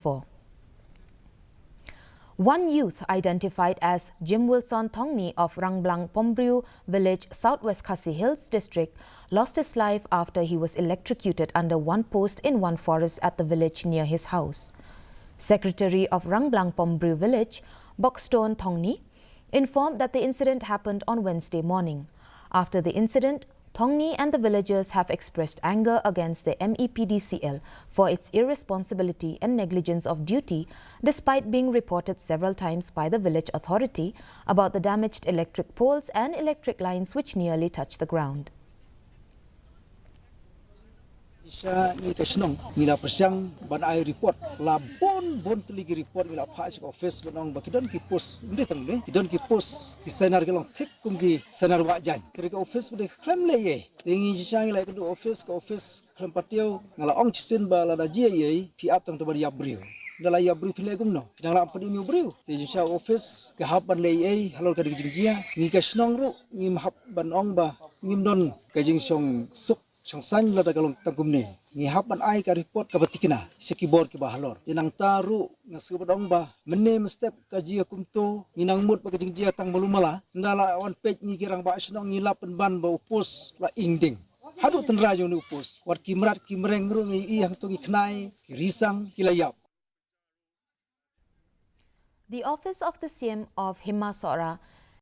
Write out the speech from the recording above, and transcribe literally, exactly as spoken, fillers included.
four. One youth identified as Jim Wilson Thongni of Rangblang Pombriu village, Southwest Khasi Hills district, lost his life after he was electrocuted under one post in one forest at the village near his house. Secretary of Rangblang Pombriu village, Bokstone Thongni, informed that the incident happened on Wednesday morning. After the incident, Thongni and the villagers have expressed anger against the M E P D C L for its irresponsibility and negligence of duty, despite being reported several times by the village authority about the damaged electric poles and electric lines which nearly touched the ground. Sha ngi ka shnong ngi la pyrshang ban ai report, la bun bun tylli ki report ngi la phah sha ka office ban ong ba ki don ki post, ngi tang le ki don ki post ki sainar ki long thik kum ki sainar wah jaiñ. Ka office ba dei ka khlem leh ei. Te ngi shisha ngi la ïakynduh office, ka office khlem patiew. Nga la ong shisien ba lada jia ei phi ap tang te ban ïap briew. Nda la ïap briew phi leh kumno? Phi dang la ym pynim ïa u briew. Te shisha office ka hap ban leh ei halor ka dei ka jingjia. Ngi ka shnong ruh ngim hap ban ong ba ngim don ka jingshong suk shong saiñ lada ka long tang kumne. Ngi hap ban ai ka report kaba thikna sha ki bor kiba halor. Te nangta ruh nga sngewbha ban ong ba mynne mynstep ka jia kumto, ngi nang mut ba ka jingjia tang malu mala. Nda la wan peit ngi ki rangbah shnong ngi lap pynban ba u post la ing ding. Haduh tynrai jong une u post, wat ki mrad ki mreng ruh ngi ïohi hangto ki khnai, ki risang, ki la ïap. The office of the C M of Hima Sohra